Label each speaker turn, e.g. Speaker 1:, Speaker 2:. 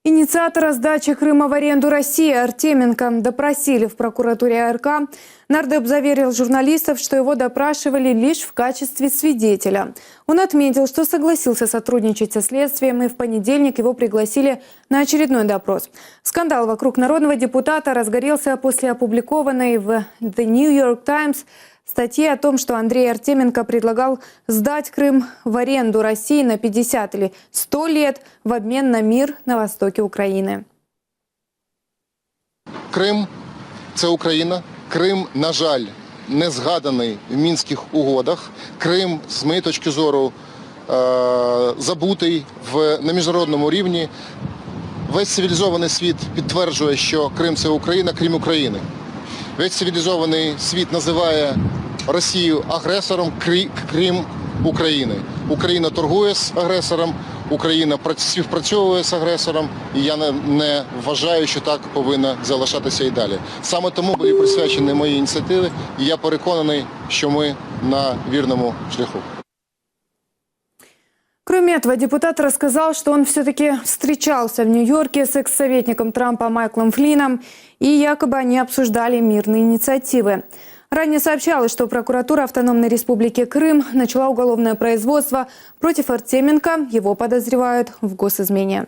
Speaker 1: Инициатора сдачи Крыма в аренду России Артеменко допросили в прокуратуре АРК. Нардеп заверил журналистов, что его допрашивали лишь в качестве свидетеля. Он отметил, что согласился сотрудничать со следствием, и в понедельник его пригласили на очередной допрос. Скандал вокруг народного депутата разгорелся после опубликованной в The New York Times статьи о том, что Андрей Артеменко предлагал сдать Крым в аренду России на 50 или 100 лет в обмен на мир на востоке Украины.
Speaker 2: Крим це Україна. Крим, на жаль, не згаданий в мінських угодах. Крим, з моєї точки зору, е, забутий в, на міжнародному рівні. Весь цивілізований світ підтверджує, що Крим це Україна, крім України. Весь цивілізований світ називає Росію агресором, крім України. Україна торгує з агресором, Україна співпрацьовує з агресором, і я не, не вважаю, що так повинно залишатися і далі. Саме тому були присвячені мої ініціативи, і я переконаний, що ми на вірному шляху.
Speaker 1: Кроме этого, депутат рассказал, что он все-таки встречался в Нью-Йорке с экс-советником Трампа Майклом Флином, и якобы они обсуждали мирные инициативы. Ранее сообщалось, что прокуратура Автономной Республики Крым начала уголовное производство против Артеменко. Его подозревают в госизмене.